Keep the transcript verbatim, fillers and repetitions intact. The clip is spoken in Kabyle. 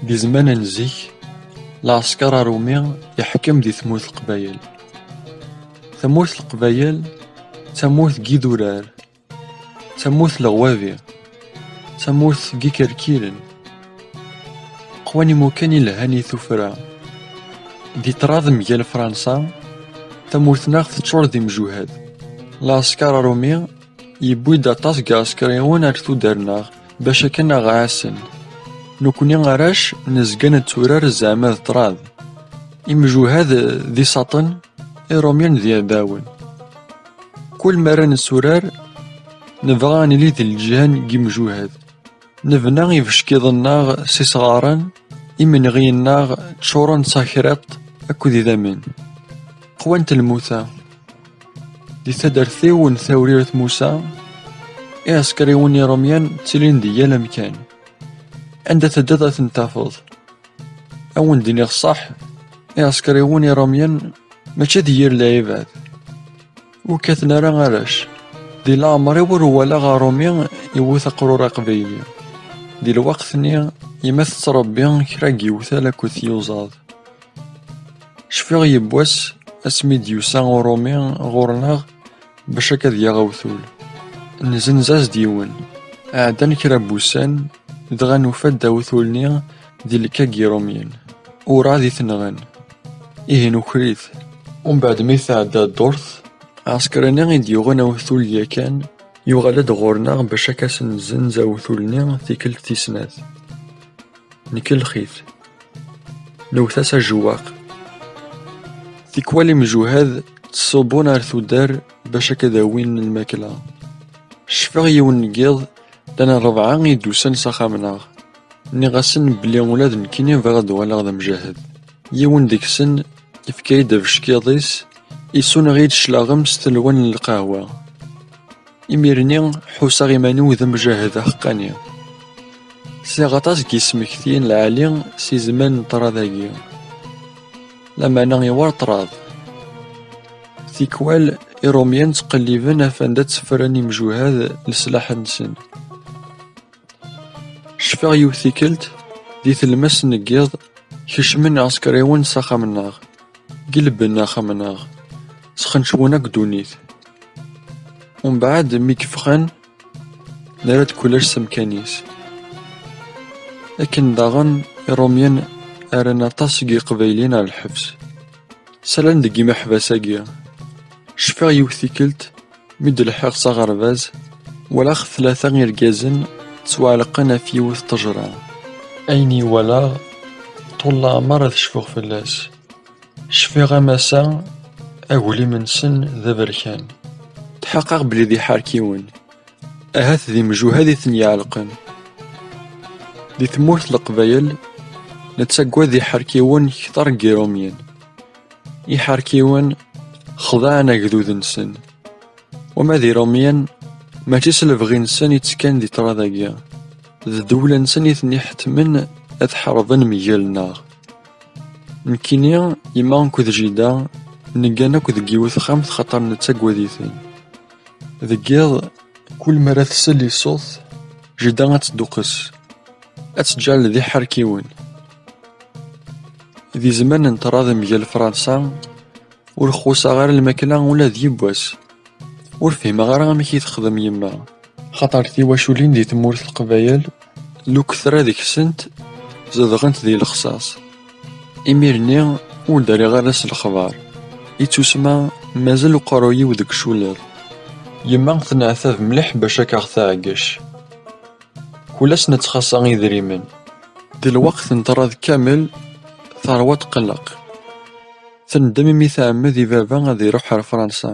Di zzman n zik, lɛesker arumi iḥkem di tmurt n Leqbayel. Tamurt n Leqbayel d tamurt n yidurar, d tamurt n leɣwabi, d tamurt n yikerkiren. Qwan imukan ilhan i tuffra. Di ṭṭrad mgal Fransa, tamurt-nneɣ teččur d imjuhad. Lɛesker arumi yewwi-d aṭas n yiɛsekriwen ar tudert-nneɣ bac akken a ɣ-ɛassen. Nekkni arrac nezga netturar zeɛma d ṭṭrad. Imjuhad d isaṭen, Irumyen d iɛdawen. Kul mi ara netturar, nebɣa ad nili di lǧiha n yimjuhad. Nebna ibeckiḍen-nneɣ s isɣaren, imenɣiyen-nneɣ ččuren d takriṭ akked idammen. Qwant lmuta. Di taddart-iw n Tawrirt Musa, iɛsekriwen irumyen ttilin di yal amkan. Anda teddiḍ ad ten-tafeḍ. A wen-d-iniɣ ṣṣeḥ, iɛsekriwen irumyen mačči d yir lɛibad. Ur kkaten ara arrac. Di leɛmer-iw ur walaɣ aṛumi iwwet aqrur aqbayli. Di lweqt-nni, yemma tettṛebbi kra n yiwtal akked tyuzaḍ. Cfiɣ yiwwas asmi d-yusa uṛumi ɣur-neɣ bac akka ad yaɣ awtul. Nzenz-as-d yiwen. Ɛeddan kra n wussan, dɣa nufa-d awtul-nni di lkag irumyen. Urɛad i t-nɣan. Ihi nuker-it. Umbeɛd mi tɛedda ddurt, aɛsekri-nni i d-yuɣen awtul yakan, yuɣal-d ɣur-neɣ bac akka s-nzenz awtul-nni tikkelt tis snat. Nkellex-it. Newwet-as ajewwaq. Tikwal imjuhad ttṣubbun ar tuddar bac akka ad awin lmakla. Cfiɣ yiwen n yiḍ, llan rebɛa i d-usan s axxam-nneɣ. Nniɣ-asen belli ula d nekkini bɣiɣ ad uɣaleɣ d amjahed. Yiwen deg-sen yefka-yi-d abeckiḍ-is, isunɣ-iyi-d cclaɣem s telwan n lqahwa. Imir-nni ḥusseɣ iman-iw d amjahed aḥeqqani. Sɛiɣ aṭas n yismektiyen lɛali si zman n ṭṭrad-agi. Lameɛna iwar ṭṭrad. Tikwal irumyen ttqelliben ɣef anda tteffren imjuhad leslaḥ-nsen. Cfiɣ yiwet tikkelt, di tlemmast n yiḍ, kecmen iɛsekriwen s axxam-nneɣ, gelben axxam-nneɣ, sxencwen akk ddunit. Umbeɛd mi yefxen, nerra-d kullec s amkan-is. Akken daɣen irumyen rran aṭas seg yiqbayliyen ar lḥebs. Ssalan deg yimeḥbas-agi. Cfiɣ yiwet tikkelt, mi d-lḥiɣ s aɣerbaz, walaɣ tlata irgazen ttwaɛelqen ɣef yiwet ṭṭejra. Ayen i walaɣ, ṭul leɛmer ad cfuɣ fell-as. Cfiɣ am ass-a, aglim-nsen d aberkan. Tḥeqqeɣ belli d iḥerkiwen. Ahat d imjuhad i ten-iɛelqen. Di tmurt n Leqbayel, nettaggad iḥerkiwen kter n yirumyen. Iḥerkiwen xḍan agdud-nsen. Wama d irumyen, mačči s lebɣi-nsen i ttekkan di ṭṭrad-agi. D ddewla-nsen i ten-iḥettmen ad ḥarben mgal-nneɣ. Nekkini, yemma akked jida, neggan akk deg yiwet texxamt xaṭer nettaggad-iten. Deg yiḍ, kul mi ara tsel i ṣṣut, jida ad tedduqes, ad tt-ǧǧal d iḥerkiwen. Di zman n ṭṭrad mgal Fransa, ur xuṣṣeɣ ara lmakla ula d yiwwas. Ur fhimeɣ ara amek i texdem yemma. Xaṭer tiwaculin di tmurt n Leqbayel, luktra deg-sent zedɣent di lexṣaṣ. Imir-nni ur d-rriɣ ara s lexbar. Ittusma mazal uqerruy-iw deg cculiḍ. Yemma tenneɛtab mliḥ bac ad k-aɣ-tɛeggec. Kul ass nettxaṣṣa idrimen. Di lweqt n ṭṭrad kamel, teṛwa tqelleq. Tendem imi tɛemmed i baba ad iruḥ ar Fransa.